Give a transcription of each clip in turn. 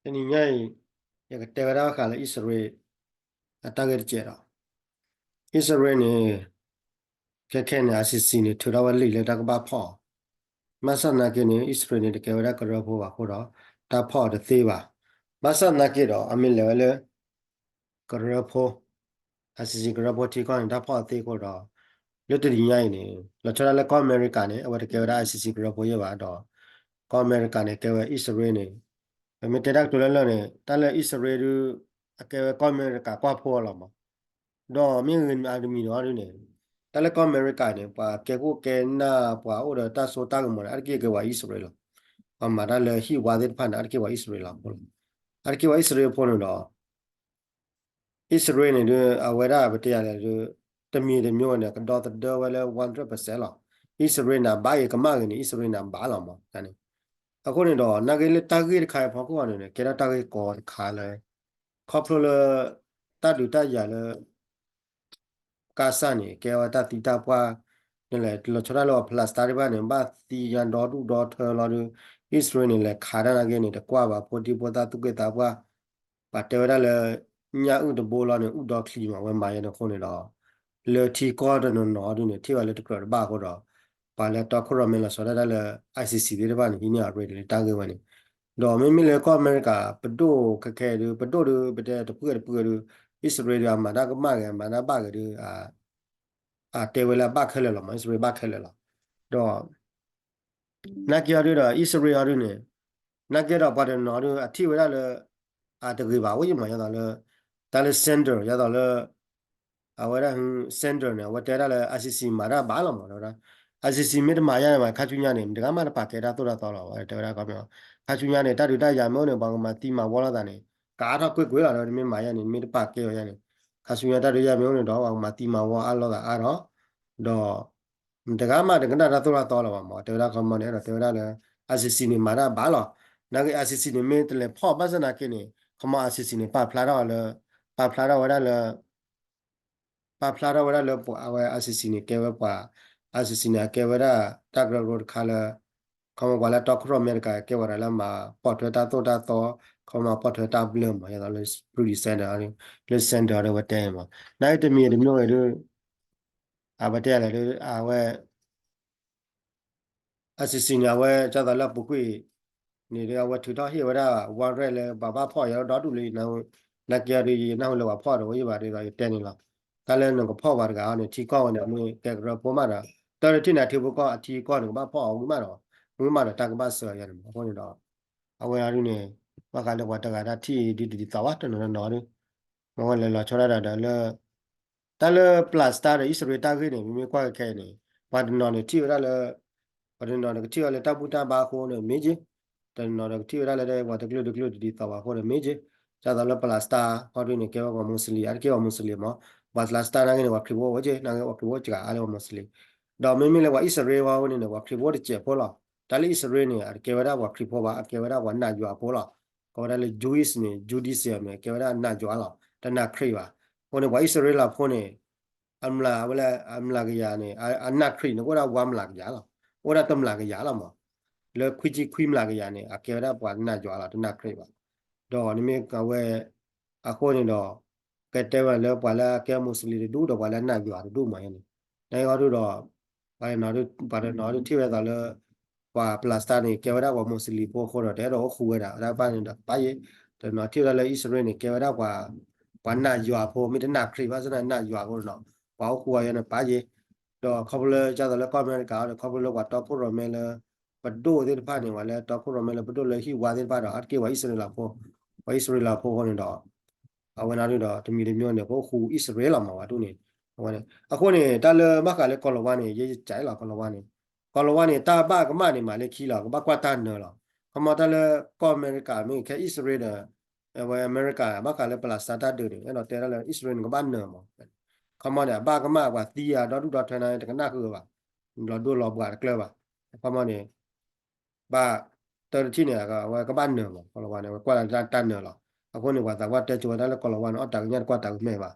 တနံၤညါအံၤ ယကတဲဝဲဒၣ်ဃာ်လၢအံၣ်စရ့လး အတၢ်ဂ့ၢ်တစဲးဒီး အံၣ်စရ့လးန့ၣ် ခဲခဲန့ၣ် ICC န့ၣ် ထုးထီၣ်ဝဲလံာ်လၢတၢ်ကဘၣ်ဖီၣ်အီၤ, ဘၣ်ဆၣ်သနာ်က့န့ၣ် အံၣ်စရ့လးန့ၣ် တကဲဝဲဒၣ်ကရၢဖိဘၣ်အဃိဒီး တၢ်ဖီၣ်အီၤတသ့ဘၣ်. ဘၣ်ဆၣ်သနာ်က့ဒီး အမ့ၢ်လဲၤဝဲလၢ ကရၢဖိ ICC ကရၢဖိထံကီၢ်န့ၣ် တၢ်ဖီၣ်အီၤသ့အဃိဒီး လၢတနံၤညါအံၤန့ၣ် လီၤဆီဒၣ်လၢကီၢ်အမဲရကၤန့ၣ် အဝဲတကဲဝဲဒၣ် ICC ကရၢဖိယဲၢ်ဘၣ်ဒီး ကီၢ်အမဲရကၤန့ၣ် ကဲဝဲအံၣ်စရ့လးန့ၣ် ပမ့ၢ်တဲတၢ်ကတိၤလၢလၢ်န့ၣ် တၢ်လၢအံၣ်စရ့လးဒုး အကဲဝဲကီၢ်အမဲရကၤကွၢ်ဖိအီၤလီၤမး. ဒီးမ့ၢ်ဂ့ၤအတမံၤဒီးဒုးန့ၣ် တၢ်လၢကီၢ်အမဲရကၤန့ၣ် ပှၤကဲခိၣ်ကဲနၢ် ပှၤအိၣ်ဒီးတၢ်စိတၢ်ကမီၤန့ၣ် အါတက့ၢ်ကဲပှၤအံၣ်စရ့လးလီၤ. ပှၤမၤတၢ်လၢဟံၣ်ဝါသ့ၣ်တဖၣ်န့ၣ် အါတက့ၢ်ပှၤအံၣ်စရ့လးလီၤအဃိလီၤ. အါတက့ၢ်ပှၤအံၣ်စရ့လးဖိန့ၣ်ဒီး အံၣ်စရ့လးန့ၣ်ဒုး အဝဲဒၣ်ပတဲယၤလဲၣ်ဒုး တမံၤတမံၤန့ၣ် ကဒီသဒၢဝဲလၢ one hundred percent လီၤ. အံၣ်စရ့လးန့ၣ်ဘၣ်ဂ့ၤကမၣ်ဂ့ၤန့ၣ် အံၣ်စရ့လးန့ၣ်ဘၣ်လီၤမးန့ၣ်. အဃိန့ၣ်ဒီး နာ်က့လၢတၢ်ဂ့ၢ်တခါအံၤအဖီခိၣ်အံၤန့ၣ် ကဲထီၣ်တၢ်ဂ့ၢ်ကီတခါလၢ ခီဖျိလၢ တၢ်ဒုးတၢ်ယၤလၢ ကါစၢ်န့ၣ် ကဲဝဲတၢ်သံတၢ်ပှၢ် န့ၣ်လဲၣ် လီၤဆီဒၣ်လၢပှၤ Palestine တဖၣ်န့ၣ် ဘၣ်သံညါဒီဒူၣ်ဒီထၢလီၤဒုး အံၣ်စရ့လးန့ၣ် လဲၤခးတၢ်နာ်က့န့ၣ် တကွၢ်ဘၣ်ဖိဒံဖိသၣ်သူၣ်က့သးပှၢ် ပှၤတဲဝဲဒၣ်လၢ ညၣ်အုၣ်တဘိလီၤန့ၣ် အုၣ်ဒီချံမး ဝဲမၤယဲန့ၣ်အဃိန့ၣ်ဒီး လၢထံကီၢ်တနီၤနီၤဒုးန့ၣ် ထံၣ်ဝဲလၢတကြၢးတဘၣ်အဃိဒီး ပှၤလၢတီခိၣ်ရိၣ်မဲလီၤဆီဒၣ်တၢ်လၢ ICC သ့ၣ်တဖၣ်န့ၣ် ဟံးန့ၢ်အရ့ဒိၣ်လၢတၢ်ဂ့ၢ်ဝဲန့ၣ် ဒီးမ့မ့ၢ်လၢကီၢ်အမဲရကၤ ပဒိၣ်ခဲခဲဒုး ပဒိၣ်ဒုး ပတဲတပုၢ်တပုၢ်ဒုး အံၣ်စရ့လးဒုး အမၤတၢ်ကမၣ်ဂ့ၤ အမၤတၢ်ဘၣ်ဂ့ၤဒုး အတဲဝဲလၢအဘၣ်ခဲလၢာ်လီၤမး အံၣ်စရ့လးဘၣ်ခဲလၢာ်လီၤ. ဒီး နာ်က့အီၤဒုးဒီး အံၣ်စရ့လးအီၤဒုးန့ၣ် နာ်က့ဒီးပှၤတနီၤဒုး အထံၣ်ဝဲဒၣ်လၢ အတဂ့ၤဘၣ်အိၣ်ယံၤမး ယသးလၢ တၢ်လၢ center ယသးလၢ အဝဲဒၣ် center န့ၣ် အဝဲတဲဒၣ်လၢ ICC မၤတၢ်ဘၣ်လီၤမး တဲဝဲဒၣ် ICC မ့ၢ်တမၤယါန့ၣ် ခါဆူညါန့ၣ် မတဂၤမးတပာ်ကဲတၢ်သိၣ်တၢ်သီလီၤ တဲဝဲဒၣ်ခီ ခါဆူညါန့ၣ် တၢ်ဒုးတၢ်ယၤမ့ၢ်အိၣ်န့ၣ် ပှၤကမၤသံမၤဝီလိာ်သးန့ၣ် ကအါထီၣ်ကွ့ၢ်ကွ့ၢ်လီၤ ဒီးနမ့ၢ်မၤယါန့ၣ် နမ့ၢ်တပာ်ကဲအီၤယါန့ၣ် ခါဆူညါတၢ်ဒုးယၤမ့ၢ်အိၣ်န့ၣ်ဒီး ပှၤကမၤသံမၤဝီအါလိာ်သးအါထီၣ် ဒီး မတဂၤမးတကနၣ်တၢ်သိၣ်တၢ်သီလီၤဘၣ်မး တဲဝဲဒၣ်ခီမီန့ၣ် အဲၣ်ဒိးတဲဝဲဒၣ်လၢ ICC န့ၣ် မၤတၢ်ဘၣ်လီၤ. နာ်က့ ICC န့ၣ် မ့ၢ်တလဲၤဖီၣ်ဘၣ်ဆၣ်သနာ်က့န့ၣ် ခီမီ ICC န့ၣ် ပာ်ဖျါထီၣ်လၢ ပာ်ဖျါထီၣ်ဝဲဒၣ်လၢ ပာ်ဖျါထီၣ်ဝဲဒၣ်လၢပှၤအဝဲ ICC န့ၣ် ကဲဝဲပှၤ ICC န့ၣ် အကဲဝဲဒၣ်တၢ်ကရၢကရိတခါလၢ ခီမီပှၤလၢတီခိၣ်ရိၣ်မဲတကး ကဲဝဲဒၣ်လၢမၤပိာ်ထွဲတၢ်သိၣ်တၢ်သီ ခီမီပိာ်ထွဲတၢ်ဘျၢမး ယသးလၢ Security Center လၢ center ဒီးဝဲတဲမး နာ်က့တမံၤတမံၤဝဲဒုး အဝဲတဲလဲၣ်ဒုး အဝဲ ICC န့ၣ် အဝဲကၢ်သးလၢအပူၤကွံာ်န့ၣ်ဒီး အဝဲထုးထီၣ်ဟ့ၣ်ဝဲဒၣ် warrant လၢပှၤဘၣ်ဖီၣ်ယၤဒီဒူၣ်လံ နာ်က့အီၤဒုး ယနၢ်ဟူလၢပှၤဖီၣ်တအိၣ်ယံၤဘၣ်ဒ်သိးယတဲန့ၣ်လီၤ. တၢ်လၢနကဖီၣ်ပှၤတဂၤအီၤန့ၣ် ထံကီၢ်ဝဲန့ၣ် မ့ၢ်ကဲကရၢဖိမးဒီး တၢ်လၢထံၣ်န့ၣ် အထံဖိကီၢ် အထံကီၢ်န့ၣ် ကဘၣ်ဖီၣ်အီၤဝံၤမးဒီး ဝံၤမးဒီးတၢ်ကဘၣ်စၢၤယၤန့ၣ်မး အဃိန့ၣ်ဒီး အဝဲအီၤဒုးန့ၣ် ဘၣ်ဃးလၢပှၤတဂၤတၢ်ထံၣ်ဒ်တဒ်သိးဘၣ် တနီၤနီၤဒုး မ့ၢ်ဝဲလဲၤလီၤဆီဒၣ်တၢ်ဒီးလၢ တၢ်လၢ Palestine ဒီး အံၣ်စရ့လးတၢ်ဂ့ၢ်န့ၣ် မ့မ့ၢ်ကွၢ်ခဲခဲအံၤန့ၣ် ပှၤတနီၤန့ၣ်ထံၣ်ဝဲဒၣ်လၢ ပှၤတနီၤန့ၣ်ကထံၣ်ဝဲလၢတၢ်ဘူၣ်တၢ်ဘါအဃိန့ၣ်မ့ၢ်က့ တနီၤန့ၣ်ကထံၣ်ဝဲဒၣ်လၢပှၤတကလုာ်တကလုာ်တဒ်သိးဘၣ်အဃိန့ၣ်မ့ၢ်က့ ဒ်သိးလၢ Palestine ခီဒုးန့ၣ် ကဲဝဲပှၤ Muslim အါတက့ၢ်ပှၤ Muslim မး ပှၤ Palestine နာ်က့န့ၣ် ပှၤခရံာ်ဖိအိၣ်က့ နာ်က့ပှၤခရံာ်ဖိအိၣ်စှၤအါလၢပှၤ Muslim ဒီးမ့မ့ၢ်လၢပှၤအံၣ်စရ့လးဝဲန့ၣ် ပှၤခရံာ်ဖိအိၣ်တစဲးဖိလီၤ. တၢ်လၢအံၣ်စရ့လးန့ၣ် အတကဲဝဲဒၣ်ပှၤခရံာ်ဖိဘၣ် အကဲဝဲဒၣ်ပှၤနးယွၤဖိလီၤ. ကိးဝဲဒၣ်လၢ Jewish န့ၣ် Judaism န့ၣ် ကဲဝဲဒၣ်နးယွၤလီၤ တနးခရံာ်ဘၣ်. အဃိန့ၣ် ပှၤအံၣ်စရ့လးဖိန့ၣ် အမျးဝဲလၢ အမျးကယၤန့ၣ် အနးခရံာ်န့ၣ် ကအိၣ်ဒၣ်ဝးမျးကယၤလီၤ. အိၣ်ဒၣ်တမျးကယၤလီၤမး လၢခွံဆံခွံမျးကယၤန့ၣ် အကဲဝဲဒၣ်ပှၤနးယွၤလီၤ တနးခရံာ်ဘၣ်. ဒီးနမ့ၢ်ကဝဲ အဃိန့ၣ်ဒီး ကတဲဝဲလၢပှၤလၢအကဲ Muslim တဒူၣ်ဒီးပှၤလၢအနးယွၤတဒူၣ်မးန့ၣ် နဟီဒုးဒီး ပှၤတနီၤဒုးထံၣ်ဝဲဒၣ်လၢ ပှၤ Palestine န့ၣ် ကဲဝဲဒၣ်ပှၤ Muslim ဖိအဃိဒီး တအဲၣ်ဒိးအိၣ်ဃူဝဲဒၣ် တၢ်တဖၣ်န့ၣ်ဒီး ပာ်ယ့ၢ် တနီၤထံၣ်ဝဲဒၣ်လၢအံၣ်စရ့လးန့ၣ် ကဲဝဲဒၣ်ပှၤ ပှၤနးယွၤဖိ မ့ၢ်တနးခရံာ်ဘၣ်ဆၣ်န့ၣ် နးယွၤအဃိဒီး ပှၤအိၣ်ဃူဝဲယဲန့ၣ် ပာ်ယ့ၢ် ဒီးခီဖျိလၢကၢ်သးလၢကီၢ်အမဲရကၤဒီး ခီဖျိလၢပှၤတီခိၣ်ရိၣ်မဲလၢ ပဒိၣ်သ့ၣ်တဖၣ်န့ၣ် ပှၤလၢတီခိၣ်ရိၣ်မဲလၢပဒိၣ်လၢဟံၣ်ဝါသ့ၣ်တဖၣ်ဒီး အါတက့ၢ်ပှၤအံၣ်စရ့လးဖိ ပှၤအံၣ်စရ့လးဖိအဃိန့ၣ်ဒီး အဝဲန့ၣ်ဒုးဒီး တမံၤတမံၤန့ၣ် ကအိၣ်ဃူအံၣ်စရ့လးလီၤမး ပှၤဒ်န့ၣ် အဝဲန့ၣ် အဃိန့ၣ် တၢ်လၢဘၣ်ဃးလၢကီၤလၤဝါန့ၣ် ယဲယကးလီၤ ကီၤလၤဝါန့ၣ် ကီၤလၤဝါန့ၣ် တၢ်ဘၣ်ကမၣ်န့ၣ် မၤလၢခံလီၤ ကဘၣ်ကွၢ်တၢ်နၢၤလီၤ. ခီမီတၢ်လၢကီၢ်အမဲရကၤ မ့ၢ်ခဲအံၣ်စရ့လးဒီး အဝဲအမဲရကၤ ဘၣ်ဃးလၢ Palestine တၢ်ဒုးန့ၣ် အဲၣ်ဒိးတဲဒၣ်လၢ အံၣ်စရ့လးန့ၣ် ကဘၣ်နၢၤမး ခီမီန့ၣ် အဘၣ်ကမၣ်ပှၤသံအါ ဒီဒူၣ်ဒီထၢန့ၣ် တကနၣ်ဃုာ်ဘၣ် လီၤဒိလီၤဘှးတကျၢၢ်ဘၣ်. ခီမီန့ၣ် ဘၣ် တၢ်တထံၣ်န့ၣ် အဝဲကဘၣ်နၢၤမး ကီၤလၤဝါန့ၣ် အဝဲကွၢ်လၢတၢ်နၢၤလီၤ. အဃိန့ၣ် ပှၤသးပှၢ်တဲစိၤဝဲဒၣ်လၢကီၤလၤဝါန့ၣ် အီၣ်တၢ်ကညၣ်တကွၢ်တၢ်ကမဲာ်ဘၣ်.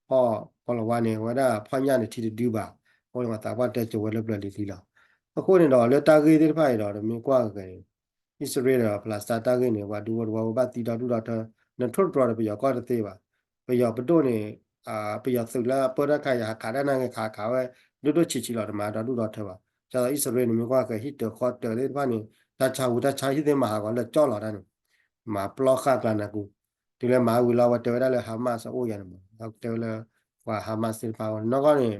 ဖီၣ်ကီၤလၤဝါန့ၣ် အဝဲဒၣ်ဖီၣ်ညၣ်န့ၣ်ထံတဒုဘၣ်. အဃိန့ၣ် ပှၤသးပှၢ်တဲစိၤဝဲလၢပျၢၤလံၤလံၤလီၤ. အဃိန့ၣ်ဒီး လၢတၢ်ဂ့ၢ်သ့ၣ်တဖၣ်အံၤဒီး တမ့ၢ်ကွၢ်က့ၤ အံၣ်စရ့လးဒီး Palestine တၢ်ဂ့ၢ်န့ၣ် ပှၤဒူဖိတဝီဖိဘၣ်သံဒီဒူၣ်ဒီထၢ, နထိၣ်တတြီၤဒီးပယီၤကီၢ်တသ့ဘၣ်. ပယီၤပဒိၣ်န့ၣ် ပယီၤသုးလၢပၢတၢ်ခါအံၤ ဟးခးတၢ်နာ်က့ၤခးခးဝဲ ဒိၣ်ဒိၣ်ဆံးဆံးလီၤ တမၤဒီဒူၣ်ဒီထၢဘၣ်. ဒ်သိးအံၣ်စရ့လးန့ၣ် မ့ၢ်ကွၢ်ဃဲၤဟံၣ်တၢၤဃီတၢၤသ့ၣ်တဖၣ်န့ၣ် တၢ်ဆါဟူတၢ်ဆါဟံၣ်သ့ၣ်မၤဟးဂီၤလၢကၠီၣ်လီၤတၢ်န့ၣ် မၤပျီဃာ်ကျါနၤကူ, တုၤလၢမၤဝံၤလီၤ အဝဲတဲဝဲဒၣ်လၢ Hamas အအိၣ်ယၤန့ၣ်မး တဲဝဲလၢ ပှၤ Hamas သ့ၣ်တဖၣ်ဝဲ နီၢ်ကီၢ်န့ၣ်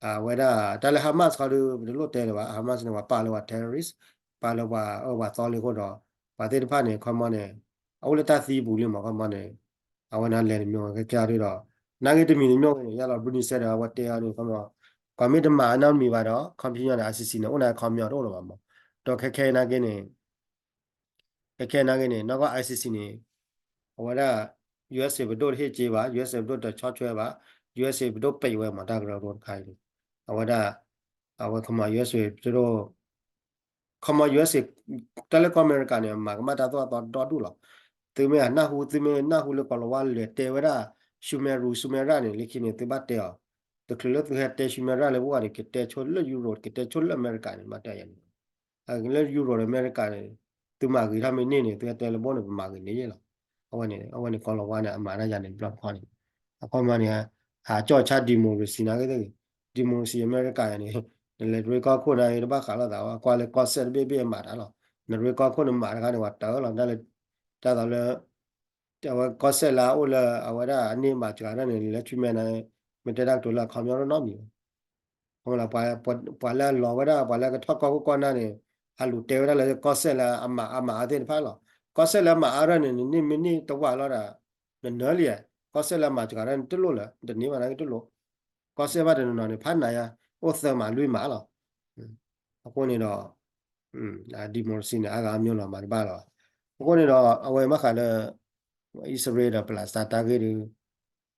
အဝဲဒၣ် တၢ်လၢ Hamas ခီဒီး ပတလိၣ်တဲလၢၤဘၣ် Hamas န့ၣ် ပှၤပာ်လၢပှၤ terrorist ပာ်လၢပှၤအၢပှၤသီလံအဃိဒီး ပှၤသ့ၣ်တဖၣ်န့ၣ် ခီမီန့ၣ် အအိၣ်လၢတၢ်သံပူၤလံမး ခီမီန့ၣ် အဝဲန့ၣ်လဲၤတမံၤဝဲခဲကဲအီၤဒ်ဒီး နာ်က့တမံၤတမံၤန့ၣ် ယလီၤ Bernie Sanders အဝဲတဲအီၤန့ၣ် ခီမီ ပှၤမ့ၢ်တမၤနီတမံၤဘၣ်ဒီး ခီပညီန့ၣ် ICC န့ၣ် အိၣ်န့ၣ်ခီပညီတအိၣ်လၢၤဘၣ်မး ဒီးခဲခဲအံၤနာ်က့န့ၣ် ခဲခဲအံၤနာ်က့န့ၣ် နီၢ်ကီၢ် ICC န့ၣ် အဝဲဒၣ် USA ပဒိၣ်တဟ့ၣ်က့ၤဘၣ် USA ပဒိၣ်တဆီဆွဲဘၣ် USA ပဒိၣ်ပံးဝဲမး တၢ်ကရၢကရိတခါအံၤန့ၣ် အဝဲဒၣ် အဝဲခီမီ USA ပဒိၣ် ခီမီ USA တၢ်လၢကီၢ်အမဲရကၤန့ၣ် မၤကမၣ်တၢ်သိၣ်တၢ်သီဒီဒူၣ်လီၤ. သုမ့ၢ်အနၢ်ဟူ သုမ့ၢ်နၢ်ဟူလၢကီၤလၤဝါလဲၤတဲဝဲဒၣ် Sumatra Sumatra န့ၣ် လၢခံန့ၣ် သုဘၣ်တဲအီၤ တချုးလၢသုဟဲတဲ Sumatra လၢပဂီၢ်န့ၣ် ကတဲဆိလၢ Europe ကတဲဆိလၢအမဲရကၤန့ၣ် ဘၣ်တဲယၤန့ၣ် လၢ Europe ဒီးအမဲရကၤန့ၣ် သုမၤဂ့ၤထီၣ်မ့ၢ်န့ၢ်န့ၣ် သုဟဲတဲလၢဘိန့ၣ် ပမၤဂ့ၤန့ၢ်ယဲလီၤ. အဝဲန့ၣ် အဝဲန့ၣ်ကီၤလၤဝါန့ၣ် အမၤတၢ်ယၤန့ၣ် တဘျီတခီန့ၣ် အခီမီန့ၣ် ဟးကၠီၣ်ဆါ democracy နာ်က့သ့ၣ်ဂ့ၤ democracy အမဲရကၤန့ၣ် နလဲၤရ့ကီၢ်ခိၣ်နာ်က့ တဘၣ်ဃးလိာ်သးဝဲ ကွၢ်လၢကီၢ်စဲၣ်တဘ့ၣ်ဘ့ၣ်အမၤတၢ်လီၤ. နရ့ကီၢ်ခိၣ်န့ၣ်မၤတခါန့ၣ် ပှၤတၢၢ်လီၤ တၢ်လၢ တၢ်သိးလၢ အဝဲကီၢ်စဲၣ်လၢအအိၣ်လၢအဝဲဒၣ်အန့ၢ်မၤစှၤဒၣ်န့ၣ် လဲၤဆူမဲာ်န့ၣ် မ့ၢ်တဲတၢ်ကတိၤလၢအခီပညီနီတမံၤဘၣ်. ပှၤလၢအလီၤဝဲဒၣ် ပှၤလၢကထီၣ်ကီၢ်ခိၣ်ကီၢ်နၢ်န့ၣ် ဟးလူၤတဲဝဲဒၣ်လၢကီၢ်စဲၣ်လၢအမၤအါမၤအါသ့ၣ်တဖၣ်လီၤ. ကီၢ်စဲၣ်လၢအမၤအါထီၣ်န့ၣ် နန့ၢ်မ့ၢ်န့ၢ်တဝာ်လီၤဒီး နနၢၤလံ, ကီၢ်စဲၣ်လၢအမၤစှၤဒၣ်န့ၣ် တလိၣ်လၢၤ တန့ၢ်ဘၣ်နာ်က့တလိၣ်. ကီၢ်စဲၣ်ဘၣ်တနီၤနီၤန့ၣ် ဖးနးယါ အိၣ်သၢမးလွံၢ်မးလီၤ. အဃိန့ၣ်ဒီး democracy န့ၣ် အါဂၤအါမျိၤလီၤ မၤတဘၣ်လီၤ. အဃိန့ၣ်ဒီး အဝဲဘၣ်ဃးလၢ အံၣ်စရ့လးဒီး Palestine တၢ်ဂ့ၢ်ဒီး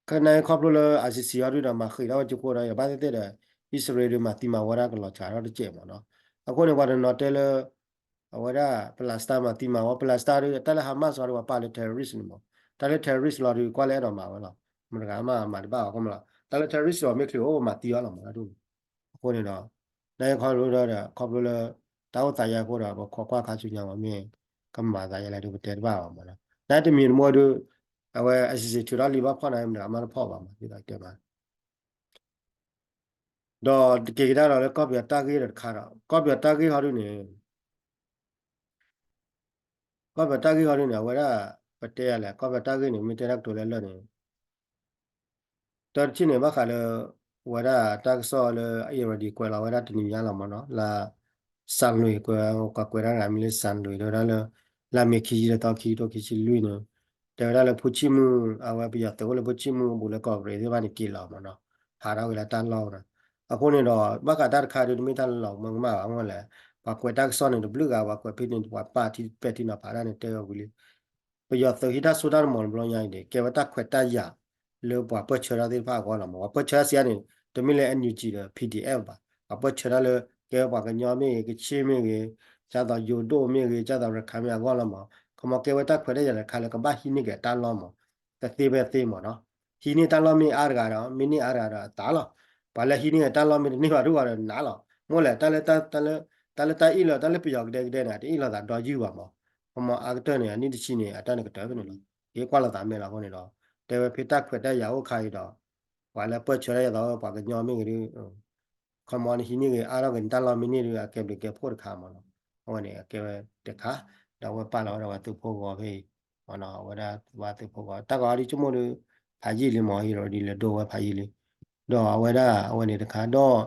ခဲကနံၣ်အံၤခီဖျိလၢ ICC အီၤဒုဒီး မၤဃံးထီၣ်ဝဲကၠိခိၣ်ဒီး ယဘၣ်သ့ၣ်သ့ၣ်ဒီး အံၣ်စရ့လးဒီး မၤသံမၤဝီတၢ်ကလီၤစှၤထီၣ်တစဲးမးနီၤ. အဃိန့ၣ် ပှၤတနီၤတဲလၢ အဝဲဒၣ် Palestine မၤသံမၤဝီ Palestine ဒီး တၢ်လၢ Hamas အီၤဒီး ပှၤပာ်လၢ terrorist န့ၣ်မး တၢ်လၢ terrorist လီၤဒီး ကွၢ်လၢအဲၣ်ဒိးမၤဝဲလီၤ. မတၤဂၤမးမၤတဘၣ်အီၤ ခီမးလီၤ. တၢ်လၢ terrorist လီၤ မ့ၢ်ချုးအိၣ်မၤသံအီၤလီၤမး ဒ်န့ၣ် အဃိန့ၣ်ဒီး နခီဖျိဒီး ခီဖျိလၢ တၢ်အိၣ်သးယါအဃိဒီး ပခိးကွၢ်ခါဆူညါမး မ့ၢ်ကမၤသးယါလဲၣ်ဒီး ပတဲတဘၣ်ဘၣ်မးနီၤ. နတမံၤတမီၢ်ဒီး အဝဲ ICC ထုးထီၣ်လံဘၣ်ဖီၣ်န့ၣ် မတၤဂၤမးတဖီၣ်ဘၣ်မး ဒ်သိးတဲမး ဒီးတက့ၤကဒါဒီးလၢကီၢ်ပယီၤတၢ်ဂ့ၢ်ဒီးတခါဒီး ကီၢ်ပယီၤတၢ်ဂ့ၢ်ဟီဒုန့ၣ် ကီၢ်ပယီၤတၢ်ဂ့ၢ်ဟီဒုန့ၣ် အဝဲဒၣ် ပတဲယၤလဲၣ် ကီၢ်ပယီၤတၢ်ဂ့ၢ်န့ၣ် မ့ၢ်တဲတၢ်ကတိၤလၢလၢၢ်န့ၣ် တၢ်တထံၣ်န့ၣ် ဘၣ်ဃးလၢ ဝဲဒၣ်တၢ်ကစီၣ်လၢ အ့ၣ်ရဒံ ကွဲးလီၤဝဲဒၣ်တနံၤညါလီၤမးနီၤ လၢ စၣ်လွံၢ် ကွဲး ကွဲးဒၣ်တဂၤမံၤလၢ စၣ်လွံၢ် တဲဝဲဒၣ်လၢ လၢမ့ၤခံဆံတသီ ခံကထိခံဆံလွံၢ်န့ၣ် တဲဝဲဒၣ်လၢဖိဆံၣ်မုၢ် အဝဲပယီၤသုးအိၣ်လၢဖိဆံၣ်မုၢ်အပူၤလၢကီၢ်ကရ့ၣ်သ့ၣ်တဖၣ်န့ၣ် က့ၤလီၤမးနီၤ ဟးထီၣ်က့ၤလၢတၢ်လီၢ်နီၤ အဃိန့ၣ်ဒီး ဘၣ်ဃးတၢ်တခါဒု တမ့ၢ်တၢ်လီၤမၢ်ကမၣ်ဘၣ် အဃိလဲၣ် ပှၤကွဲးတၢ်ကစီၣ်န့ၣ် တဘျုးဂၤ ပှၤကွဲးဖဲန့ၣ် ပှၤပာ်ထံပဲာ်ထံနီၤဖးဒၣ်န့ၣ် တဲဝဲဝံၤလံ ပယီၤသုးဟံးတၢ်စိတၢ်ကမီၤတဘျီညါအံၤန့ၣ် ကဲဝဲတၢ်ခွဲးတၢ်ယာ် လၢပှၤပၢၢ်ဆၢထၢၣ်သ့ၣ်တဖၣ်အဂီၢ်လီၤမး ပှၤပၢၢ်ဆၢထၢၣ်စံးန့ၣ် တမ့ၢ်လၢ NUG ဒီး PDF ဘၣ် ပှၤပၢၢ်ဆၢထၢၣ်လၢ ကဲပှၤကညီမ့ၢ်ဂ့ၤ ကဆ့ၣ်မ့ၢ်ဂ့ၤ ကၢ်သိးယိၤဒိၣ်မ့ၢ်ဂ့ၤ ကၢ်သိးရခၢၣ်မ့ၢ်အဂီၢ်လီၤမး ခီမီကဲဝဲတၢ်ခွဲးတၢ်ယာ်တခါလၢကဘၣ်ဟံးန့ၢ်က့ၤတၢ်လီၢ်မး တသ့ဖဲသ့မးနီၤ ဟံးန့ၢ်တၢ်လီၢ်မ့ၢ်အါတဂၤဒီး မ့ၢ်န့ၢ်အါတဂၤဒီးအသးလီၤ ပှၤလၢဟံးန့ၢ်တၢ်လီၢ်မ့ၢ်တန့ၢ်ဘၣ်ဒုးဘၣ်ဒီးနးလီၤ မိၢ်လဲၣ် တၢ်လၢ တၢ်လၢတၢ်အ့ၣ်လၢ တၢ်လၢပယီၤကဒဲကဒဲန့ၣ် တအ့ၣ်လိာ်သးဒီယုၢ်ဘၣ်မး ခီမီအါကတၢၢ်န့ၣ် အနံၣ်တဆံန့ၣ် အတၢ်န့ၣ်ကတၢၢ်ဖဲန့ၣ်လီၤ က့ၤကွၢ်လိာ်သးမဲာ်လီၤအဃိန့ၣ်ဒီး တဲဝဲဖဲတၢ်ခွဲးတၢ်ယာ်အိၣ်ခါအံၤဒီး ပှၤလၢပၢၢ်ဆၢတၢ်ယၤသီ ပှၤကညီမ့ၢ်ဂ့ၤဒုး ခီမီနဟံးန့ၢ်ဂ့ၤအါထီၣ်က့ၤနတၢ်လီၢ်မ့ၢ်န့ၢ်ဒုး အကဲဘျုးကဲဖှိၣ်တခါမးနီၤ အဝဲန့ၣ်အကဲဝဲတခါ ဒီးအဝဲပာ်လီၤဝဲဒၣ်ပှၤသုးဖိဂီၤဖဲအံၤ အဝဲဒၣ်ပှၤသုးဖိဂီၤ တၢ်ဂီၤအံၤဒုးဆိကမိၣ်ဒီး ဖးယံာ်လံမး အံၤဒီးဒ်လဲၣ်ဒိဝဲဖးယံာ်လံ ဒီးအဝဲဒၣ်အဝဲန့ၣ်တခါ ဒီး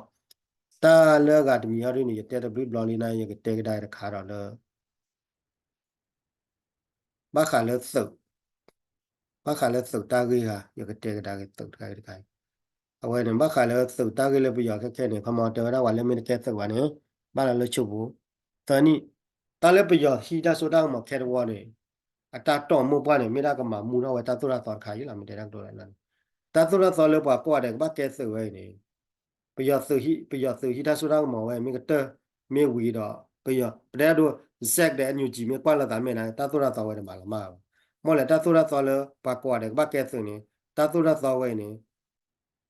တၢ်လၢအဂၤတမံၤအံၤဒုးန့ၣ် ယတဲတဘျုးဘျီလံန့ၣ် ယကတဲကဒါတခါဒီးလၢ ဘၣ်ဃးလၢသုး ဘၣ်ဃးလၢသုးတၢ်ဂ့ၢ်ဧါ ယကတဲကဒါက့ၤသုးတခါတခါအံၤ အဝဲန့ၣ် ဘၣ်ဃးလၢသုးတၢ်ဂ့ၢ်လၢပယီၤခဲခဲန့ၣ် ခီမီတဲဝဲဒၣ်ပှၤလၢမ့ၢ်တကဲသုးဘၣ်န့ၣ် ဘၣ်လီၤလၢဆိပူၤ သၢနံၣ် တၢ်လၢပယီၤဟံးတၢ်စိတၢ်ကမီၤခဲတဝီန့ၣ် အတၢ်တိာ်မိၢ်ပှၢ်န့ၣ် မ့ၢ်ဒၣ်ကမၤမူထီၣ်ဝဲတၢ်သိၣ်တၢ်သီတခါအံၤလီၤ မ့ၢ်တဲတၢ်ကတိၤလၢ တၢ်သိၣ်တၢ်သီလၢပှၤကိးဂၤဒဲးကဘၣ်ကဲသုးဝဲအံၤန့ၣ် ပယီၤသုးဟံး ပယီၤသုးဟံးတၢ်စိတၢ်ကမီၤဝဲ မ့ၢ်ကတၢၢ် မ့ၢ်ဝံၤဒီး ပယီၤ ပတဲဒိ ဇက်ဒီး NUG မ့ၢ်ကွၢ်လိာ်သးမဲာ်နၤ တၢ်သိၣ်တၢ်သီဝဲတမၤလီၤမၢ်ဘၣ်. မ့ၢ်လဲၣ်တၢ်သိၣ်တၢ်သီလၢပှၤကိးဂၤဒဲးကဘၣ်ကဲသုးန့ၣ် တၢ်သိၣ်တၢ်သီဝဲအံၤန့ၣ်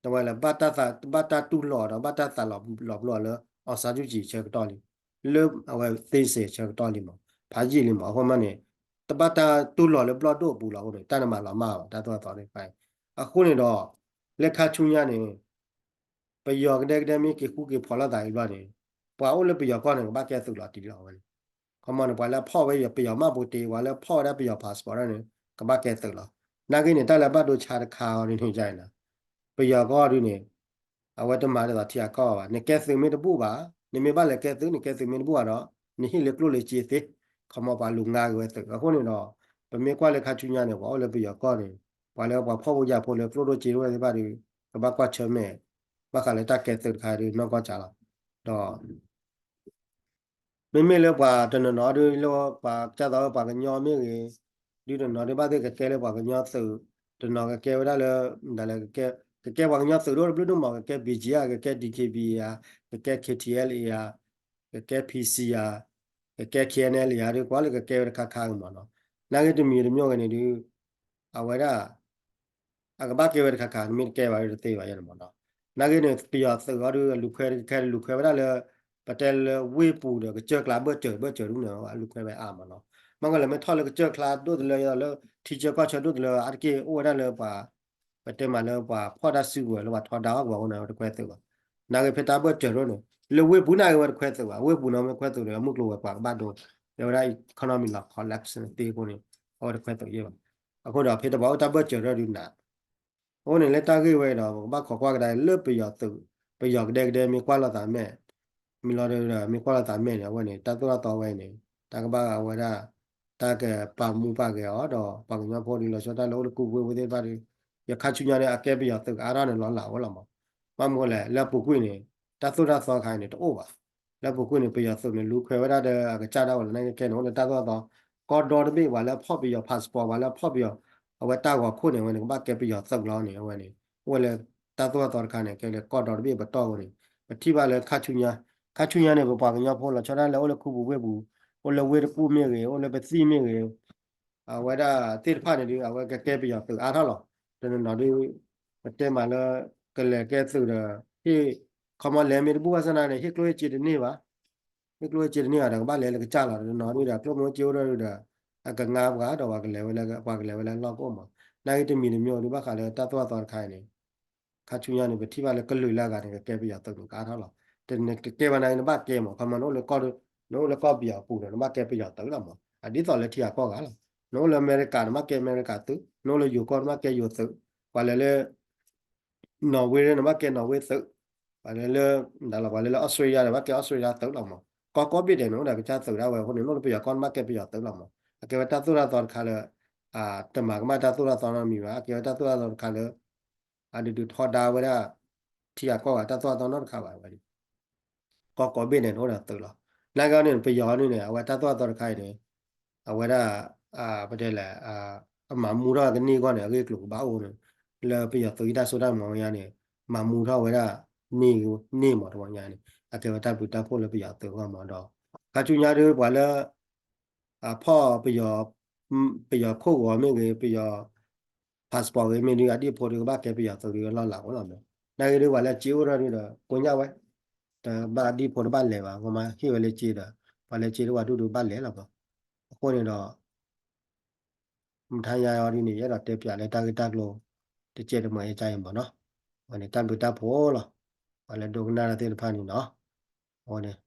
တဝဲလၢ ဘၣ်တၢ်တူၢ်လိာ်ဒီး ဘၣ်တၢ်သးလီၤပလိာ်လၢ အောင်ဆန်းစုကြည် ဆၢကတီၢ်လံ. လၢအဝဲ သိန်းဇေ ဆၢကတီၢ်လံမး ဖးယံာ်လံမး အဃိမးန့ၣ် တဘၣ်တၢ်တူၢ်လိာ်လၢဘျီၣ်ဒိၣ်အပူၤလီၤအဃိန့ၣ် တၢ်နမၤလီၤမၢ်ဘၣ် တၢ်သိၣ်တၢ်သီသ့ၣ်တဖၣ်အံၤ အဃိန့ၣ်ဒီး လၢခါဆူညါန့ၣ် ပယီၤကဒဲကဒဲမ့ၢ်က့ၤဃူက့ၤဖိးလိာ်သးအံၤဘျီန့ၣ် ပှၤအိၣ်လၢပယီၤကီၢ်န့ၣ် ကဘၣ်ကဲသုးလီၤတံၢ်လီၤဝဲန့ၣ် ခီမီန့ၣ် ပှၤလၢအဖီၣ်ဝဲပယီၤမှတ်ပုံတင် ပှၤလၢဖီၣ်ဝဲဒၣ်ပယီၤ passport န့ၣ် ကဘၣ်ကဲသုးလီၤ. နာ်က့န့ၣ် တၢ်လၢဘၣ်ဒိဆါတခါအီၤဒ်န့ၣ် ပယီၤကီၢ်ဒ်န့ၣ် အဝဲတမၤဒ်သိးထံဂၤကီၢ်ဂၤဘၣ် နကဲသုးမ့ၢ်တဘူၣ်ဘၣ် နမ့ၢ်ဘၣ်လဲၤကဲသုး နကဲသုးမ့ၢ်တဘူၣ်ဘၣ်ဒီး နဟ့ၣ်လၢကျိၣ်လၢစ့သ့ ခီမီပှၤလူၤငါက့ၤဝဲသုး အဃိန့ၣ်ဒီး ပမ့ၢ်ကွၢ်လၢခါဆူညါန့ၣ် ပှၤအိၣ်လၢပယီၤကီၢ်န့ၣ် ပှၤလၢပှၤဖှီၣ်ဖိယာ်ဖိလၢကျိၣ်ဒိၣ်စ့ဒိၣ်သ့ၣ်တဖၣ်ဒီး ကဘၣ်ကွၢ်ဆၢၣ်မဲာ် ဘၣ်ဃးလၢတၢ်ကဲသုးတခါဒီးနီၢ်ကီၢ်စးလီၤ. ဒီး မ့မ့ၢ်လၢပှၤတနီၤနီၤဒ်လၢပှၤကၢ်သိးပှၤကညီမ့ၢ်ဂ့ၤ, ဒ်တနီၤဒ်ဘၣ်သ့ၣ်ကကဲလၢပှၤကညီသုး, တနီၤကကဲဝဲဒၣ်လၢ ဒ်လဲၣ် ကကဲပှၤကညီသုးဒိၣ်တဘျုးဒိၣ်မး ကကဲ ဘီကၠံ ဧါ, ကကဲ ဒံကၠံဘံ ဧါ, ကကဲ ခ့ထံအဲလ်အ့ ဧါ, ကကဲ ဖံစံ ဧါ, ကကဲ ခ့အဲလ်အ့ ဧါ ဒ်ကွၢ်လၢကကဲဝဲတခါခါဂ့ၤမးနီၤ. နာ်ဂ့ၤတမံၤတမံၤဂ့ၤန့ၣ်ဒ် အဝဲဒၣ် အကဘၣ်ကဲဝဲတခါခါ နမ့ၢ်တကဲဘၣ်ဒ်တသ့ဘၣ်ယဲန့ၣ်မးနီၤ. နာ်ဂ့ၤန့ၣ် ပယီၤသုးအီၤဒ်အလူၤခွဲတခါလူၤခွဲဝဲဒၣ်လၢ ပတဲလၢဝ့ၢ်ပူၤဒီးကစၢၢ်ကျါဘၢၣ်စၢၤဘၢၣ်စၢၤဒ်န့ၣ် အလူၤခွဲဝဲအါမးနီၤ. မ့ၢ်ကီးလဲၣ်မ့ၢ်ထီၣ်လၢကစၢၢ်ကျါဒိၣ်တလၢလၢ ထံဆၢကီၢ်ဆၢဒိၣ်တလၢ အါတက့ၢ်အိၣ်ဝဲဒၣ်လၢပှၤ ပတဲမးလၢပှၤဖီၣ်တၢ်စုကဝဲၤလၢပှၤထီဒါအီၣ်ကဝီၤအဃိန့ၣ် တခွဲသုးဘၣ်. နာ်ဂ့ၤဖဲတၢ်ဘၢၣ်စၢၤဒိၣ်န့ၣ် လၢဝ့ၢ်ပူၤနာ်ဂ့ၤဝဲတခွဲသုးဘၣ်. ဝ့ၢ်ပူၤန့ၣ်မ့ၢ်ခွဲသုးဒီး မုၢ်ကျိၤဝဲၤကွာ်ကဘၣ်ဒိ တဲဝဲဒၣ် economy လီၤ collapse သ့အဃိန့ၣ် အဝဲတခွဲသုးယဲၢ်ဘၣ်. အဃိဒီးဖဲတဘၣ်အိၣ်တၢ်ဘၢၣ်စၢၤဒိၣ်ဒုးနး အဃိန့ၣ်လၢတၢ်ဂ့ၢ်ဝဲဒီး ပကဘၣ်ခိးကွၢ်ကဒါလၢပယီၤသုး, ပယီၤကဒဲကဒဲမ့ၢ်ကွၢ်လိာ်သးမဲာ်, မ့ၢ်လီၤဒီး မ့ၢ်ကွၢ်လိာ်သးမဲာ်န့ၣ် အဝဲန့ၣ် တၢ်သိၣ်တၢ်သီဝဲအံၤန့ၣ် တၢ်ကဘၣ်အဝဲဒၣ် တၢ်ကပာ်မူပာ်ဂဲၤအီၤဒီး ပှၤကညီဖိဒ်လီၤဆီတၢ်လၢအိၣ်လၢကူပူၤဝဲသ့ၣ်တဖၣ်ဒီး ယခါဆူညါန့ၣ် အကဲပယီၤသုးကအါထီၣ်န့ၣ်လီၤလးဝဲလီၤမး. ဘၣ်မနုၤလဲၣ် လၢအပူၤကွံာ်န့ၣ် တၢ်သိၣ်တၢ်သီတခါအံၤန့ၣ် တအိၣ်ဘၣ်. လၢအပူၤကွံာ်န့ၣ် ပယီၤသုးန့ၣ် လူၤခွဲဝဲဒၣ်ဒီးအကစၢ်ဒၣ်ဝဲလီၤ နာ်က့ခဲန့ၣ် အိၣ်လၢတၢ်သိၣ်တၢ်သီ ကီၢ်ဒီတဘ့ၣ် ပှၤလၢအဖီၣ်ပယီၤ passport ပှၤလၢအဖီၣ်ပယီၤ အဝဲတၢ်ဂီၤခိၣ်န့ၣ် အဝဲန့ၣ် ကဘၣ်ကဲပယီၤသုးလီၤန့ၣ် အဝဲန့ၣ် အိၣ်ဝဲလၢတၢ်သိၣ်တၢ်သီတခါန့ၣ် ကဲလၢကီၢ်ဒီတဘ့ၣ်ပတီၢ်အဃိန့ၣ် ပထံၣ်ဘၣ်လၢခါဆူညါ, ခါဆူညါန့ၣ် ပပှၤကညီဖိလီၤဆီဒၣ်လၢအိၣ်လၢကူပူၤဝ့ၢ်ပူၤ, အိၣ်လၢဝ့ၢ်တကူၣ်မ့ၢ်ဂ့ၤ, အိၣ်လၢပသံၣ်မ့ၢ်ဂ့ၤ အဝဲဒၣ်သ့ၣ်တဖၣ်န့ၣ်ဒီး အဝဲကကဲပယီၤသုးအါထီၣ်လီၤ. တနီၤနီၤဒ် ပတဲမးလၢ ကလဲၤကဲသုးဒီး ဟ့ၣ် ခီမီလဲၤမ့ၢ်တဘူၣ်ဘၣ်ဆၣ်နာ်န့ၣ် ဟ့ၣ်ကျိၣ်ဟ့ၣ်စ့တန့ၢ်ဘၣ်. ဟ့ၣ်ကျိၣ်ဟ့ၣ်စ့တန့ၢ်ဘၣ်ဒီး ကဘၣ်လဲၤလၢကစၢ်လီၤ. တနီၤဒ်ဒီး ကျိၣ်မ့ၢ်စ့အိၣ်ဒီးဒီး အကငါပှၤဒီး ပှၤကလဲၤဝဲလၢ ပှၤကလဲၤဝဲလၢလီၢ်ကအိၣ်မး. နာ်ဂ့ၤတမံၤတမံၤဒ်ဘၣ်ဃးလၢတၢ်သိၣ်တၢ်သီတခါအံၤန့ၣ် ခါဆူညါန့ၣ် ပထံၣ်ဘၣ်လၢကလုာ်လၢအဂၤန့ၣ် ကကဲပယီၤသုးန့ၣ်ကအါထီၣ်လီၤ. တနကကဲဘၣ်နာ်ဂ့ၤ နဘၣ်ကဲမး ခီမီ နအိၣ်လၢကီၢ် နအိၣ်လၢကီၢ်ပယီၤအပူၤဒီး နဘၣ်ကဲပယီၤသုးလီၤမး. အဒ်သိးလၢထံဂၤကီၢ်ဂၤလီၤ. နအိၣ်လၢအမဲရကၤ နဘၣ်ကဲအမဲရကၤသုး, နအိၣ်လၢယိၤကီၢ် နဘၣ်ကဲယိၤသုး, ပှၤလဲၤလၢ နီၣ်ဝ့ နဘၣ်ကဲနီၣ်ဝ့သုး, ပှၤလဲၤလၢ ဒ်လီၤ ပှၤလဲၤလၢအီစထြ့လယါဒီး ဘၣ်ကဲအီစထြ့လယါသုးလီၤမး. ကီၢ်ကိးဘ့ၣ်ဒဲးန့ၣ် အိၣ်ဒီးကစၢ်သုးဒၣ်ဝဲအဃိန့ၣ် နအိၣ်လၢပယီၤကီၢ် နဘၣ်ကဲပယီၤသုးလီၤမး. အကဲဝဲတၢ်သိၣ်တၢ်သီတခါလၢ တမၤကမၣ်တၢ်သိၣ်တၢ်သီနီတမံၤဘၣ်. အကဲဝဲတၢ်သိၣ်တၢ်သီတခါလၢ အဒုးဒုးထီဒါဝဲဒၣ် ထံဂၤကီၢ်ဂၤတၢ်သိၣ်တၢ်သီနီတခါဘၣ်ဝဲန့ၣ် ကီၢ်ကိးဘ့ၣ်န့ၣ် နအိၣ်ဒီးသုးလီၤ. နာ်ဂ့ၤန့ၣ် ပယီၤန့ၣ်န့ၣ် အဝဲတၢ်သိၣ်တၢ်သီတခါအံၤန့ၣ် အဝဲဒၣ် ပတဲလဲၣ် အမၤမူထီၣ်ကန့ၢ်အဂီၢ်န့ၣ် အဂ့ၢ်အကျိၤကဘၣ်အိၣ်န့ၣ် လၢပယီၤသုးအတၢ်စိတၢ်ကမီၤညါန့ၣ် မၤမူထီၣ်ဝဲဒၣ် န့ၢ်မးတဝီညါန့ၣ် အကဲဝဲတၢ်ဘျုးတၢ်ဖှိၣ်လၢပယီၤသုးအဂီၢ်မးဒီး ခါဆူညါဒ်ပှၤလၢ အဖီၣ်ပယီၤ ပယီၤခိၣ်ဂီၤမ့ၢ်ဂ့ၤ ပယီၤ passport ဂ့ၤမ့ၢ်ဒ် အဒံၣ်ဖိဒ်ကဘၣ်ကဲပယီၤသုးဒ်လီၢ်လၤအိၣ်လီၤမး. နာ်ဂ့ၤဒ်ပှၤလၢစ့အိၣ်ထီၣ်ဒ်ဒီး ကိညၣ်ဝဲ တဘၣ်အဒံၣ်ဖိတဘၣ်လဲၤဘၣ် ကမၤဟ့ၣ်ဝဲလၢစ့ဒီး ပှၤလၢစ့တဝဲဒူၣ်ဒုးဘၣ်လဲၤလီၤမး. အဃိန့ၣ်ဒီး မထါညါအီၤဒ်န့ၣ် ယအဲၣ်ဒိးတဲပၠးလၢတၢ်ဂ့ၢ်တၢ်ကျိၤ တကဲတမှဲၤအံၤကါအံၤမးနီၤ. အဝဲန့ၣ် တၢ်ဘျုးတၢ်ဖှိၣ်လီၤ. ပှၤလၢဒိကနၣ်တၢ်သ့ၣ်တဖၣ်န့ၣ်နီၤ. အဝဲန့ၣ်